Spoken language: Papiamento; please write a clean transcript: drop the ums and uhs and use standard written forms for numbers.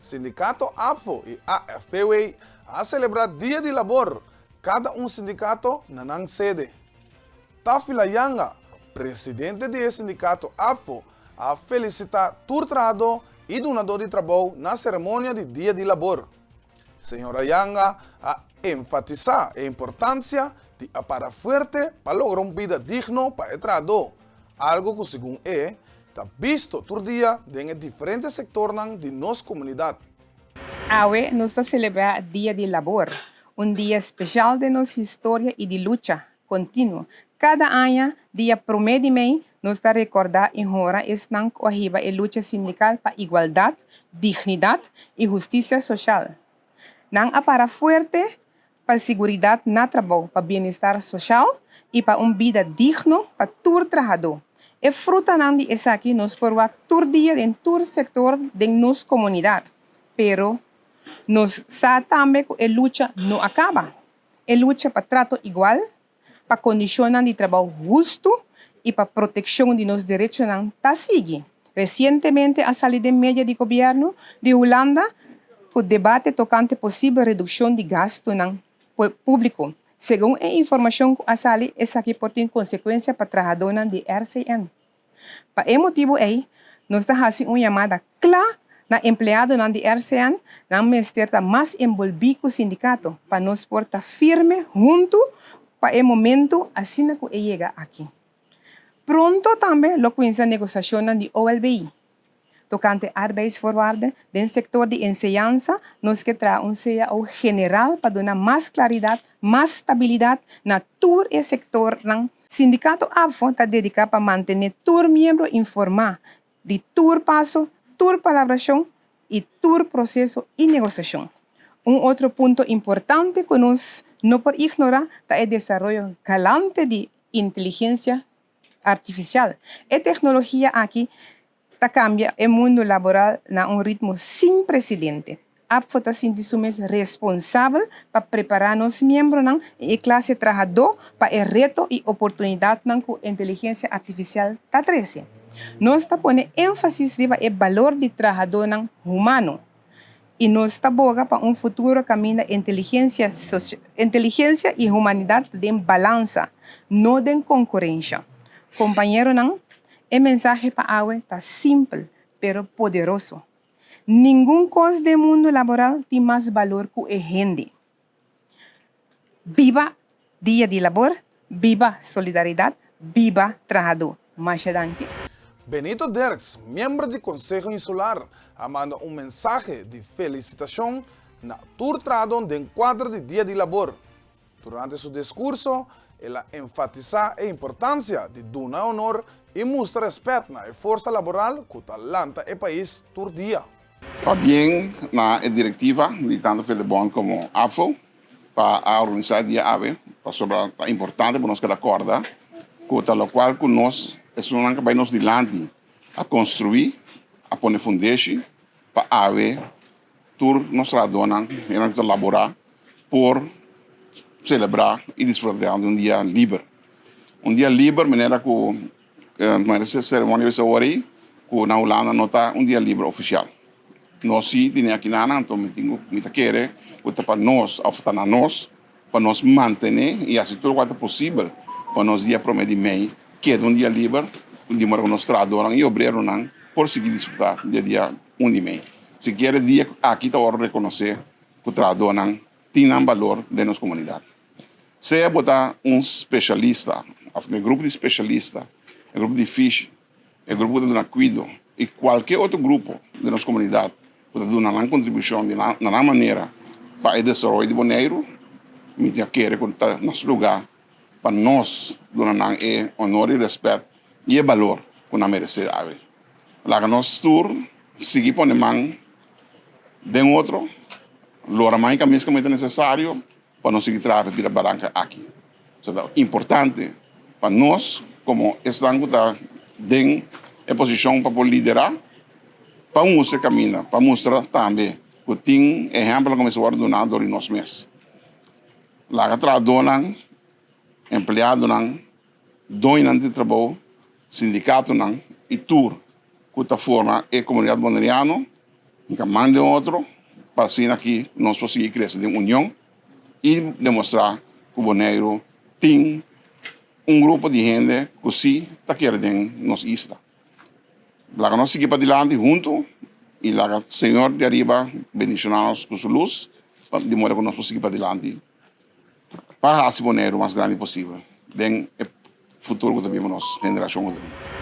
Sindicato ABVO y AFPW a celebra Dia di Labor, cada un sindicato na nan sede. Tafila Yanga, presidente di e sindicato ABVO, a felicita tur trahador y dunador di trabou na ceremonia di Dia di Labor. Señora Yanga a enfatisa e importancia di a para fuerte pa logra un bida digno pa e trahador, algo cu segun e, ta bisto tur dia den e diferente sectornan di nos comunidad. Awe nos ta celebra Dia di Labor, un dia special den nos historia y di lucha continuo. Cada aña, dia prome di mei, nos ta recorda y honra esnan cu a hiba e lucha sindical pa igualdad, dignidad y husticia social. Nan a para fuerte pa siguridad na trabou, pa bienestar social y pa un bida digno pa tur trahadó. E frutanan di esaki nos por wak tur dia den tur sector den nos comunidad. Pero nos sa tambe cu e lucha no a caba. E lucha pa trato igual, pa condicionnan di trabou husto y pa proteccion di nos derechonan ta sigui. Recientemente a sali den media di gobierno di Hulanda cu debate tocante posibel reduccion di gastonan publico. Segun e informacion cu a sali esaki por tin consecuencia pa trahadonan di RCN. Pa e motibu ei, nos ta hasi un yamada kla na empleadonan di RCN, nan mester ta mas enbolbí ku sindikato pa nos por ta firme huntu pa e momentu asina ku e yega aki. Pronto tambe lo kuminsá negosiashonnan di OLBI. Tokante arbeidsvoorwaarden den sektor di enseñansa, nos ke traha un cao general pa duna mas klaridat, mas stabilidat na tur e sektornan. Sindikato ABVO ta dediká pa mantené tur miembro informá di tur paso, tur palabrashon i tur proseso i negosiashon. Un otro punto importante ku nos no por ignorá ta e desaroyo galante di inteligensia artifisial. E teknologia aki ta kambia e mundu laboral na un ritmo sin presidente. ABVO ta sinti su mes responsabel pa prepará nos miembronan i e klase trahadó pa e reto i oportunidatnan ku inteligensia artifisial ta trese. Nos ta pone énfasis riba e balor di trahadónan humano i nos ta boga pa un futuro kaminda inteligensia inteligensia i humanidat ta den balansa, no den konkurensha. Kompañeronan, e mensahe pa awe ta simpel pero poderoso, Ningun kos den mundu laboral tin mas balor ku e hende. Biba Dia di Labor, biba solidaridat, biba trahadó. Masha danki. Benito Dirks, miembro di Konseho Insular, a manda un mensahe di felisitashon na tur trahadon den kuadro di Dia di Labor. Durante su diskurso, el a enfatisá e importansia di duna honor i mustra rèspèt na e forsa laboral ku ta lanta e pais tur dia. Pabien na e direktiva di tantu Fedebond komo ABVO pa a organisá e dia awe, pasobra ta importante pa nos keda kòrda ku ta lokual ku nos, esunnan ku a bai nos dilanti a konstruí, a pone fundeshi pa awe tur nos trahadónan, hende ku ta laborá por selebrá i disfrutá di un dia liber. Un dia liber manera ku manera e seremonia bisa awor ei ku na Hulanda no ta un dia liber ofisial. Nos si tene akinanan anto mi tin ku mi ta kere ku ta pa nos òf ta na nos pa nos mantené i hasi tur lokual ta posibel pa nos dia promé di mei keda un dia liber di manera ku nos trahadónan i obreronan por sigui disfrutá di e dia un di mei. Sikiera e dia aki ta wòrdu rekonosé ku trahadónan tin nan balor den nos komunidat. Sea bo ta un speshalista òf den e grupo di speshalista, e grupo di fishi, e grupo ku ta duna kuido i kualke otro grupo den nos komunidat ku ta duna nan kontribushon di na nan manera pa e desaroyo di Boneiru, mi ta kere ku ta nos lugá pa nos duna nan e honor i rèspèt i e balor ku nan meresé awe. Laga nos tur sigui pone man den otro, lora man i kamis kaminda ta nesesario pa nos sigui traha pa e bida baranka aki. So ta importante pa nos komo esnan ku ta den e posishon pa por liderá, pa mustra e kaminda, pa mustra tambe ku tin ehèmpelnan ku mester wòrdu duná dor di nos mes. Laga trahadónan, empleadonan, doñonan di trabou, sindikatonan i tur ku ta forma e komunidat boneriano. Hinka man den otro pa asina aki nos por sigui krese den union i demostrá ku Boneiru tin un grupo di hende ku si ta kere den nos isla. Laga nos sigui padilanti huntu i laga Señor di ariba bendishoná nos ku su lus pa di moda ku nos por sigui padilanti pa hasi Boneiru mas grandi posibel den e futuro ku ta bin pa nos generashon ku ta bin.